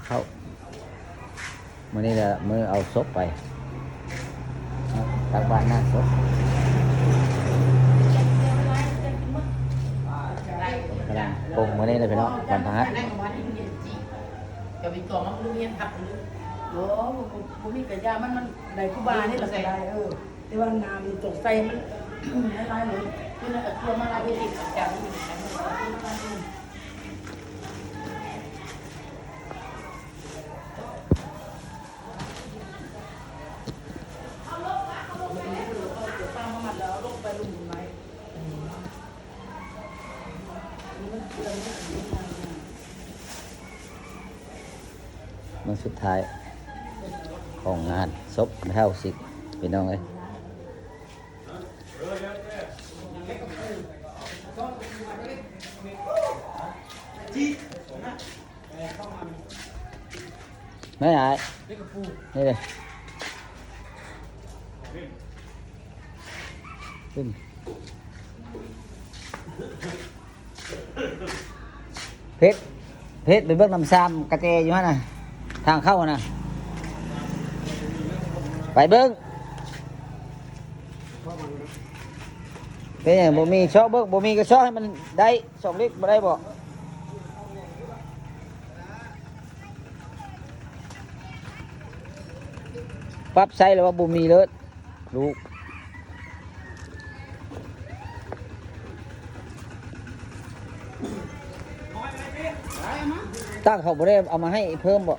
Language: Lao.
ເຂົ້າ ມື້ນີ້ລະມື້ເອົາສົບໄປ ເນາະ ຕັກບາດໜ້າສົບ ກຳລັງປົງມື້ນີ້ລະພີ່ນ້ອງ ວັນພະຫັດ ຈະໄປຕໍ່ມາໂຮງຮຽນທັບ ໂອ້ ບໍ່ມີກະຢ່າ ມັນ ມັນໄດ້ຄູບານີ້ລະກະໄດ້ ເອີ ແຕ່ວ່ານ້ຳນີ້ຕ້ອງໃສ່ມັນຫຼາຍໆ ເລີຍ ເພິ່ນກະຕົວມາຫຼາຍເວທີການນີ້ ມື້ສຸດທ້າຍຂອງງານສົບແມ່ເຖົ້າສິກ ພີ່ນ້ອງເອີຍ. ໄດ້ອ້າຍ ນີ້ເດ້ ຂຶ້ນ ເພັດ ເພັດ ໄປເບິ່ງນຳຊາມກະແຕຢູ່ຫັ້ນນະ ທາງເຂົ້າຫັ້ນນະ ໄປເບິ່ງ ເປັນຫຍັງບໍ່ມີ ເຊາະເບິ່ງ ບໍ່ມີກະເຊາະໃຫ້ມັນໄດ້ ສອງລິດບໍ່ໄດ້ບໍ? ປັບໃຊ້ແລ້ວວ່າບໍ່ມີເລີດ ລູກ ຕັ້ງເຂົາບໍ່ໄດ້ເອົາມາໃຫ້ເພີ່ມບໍ?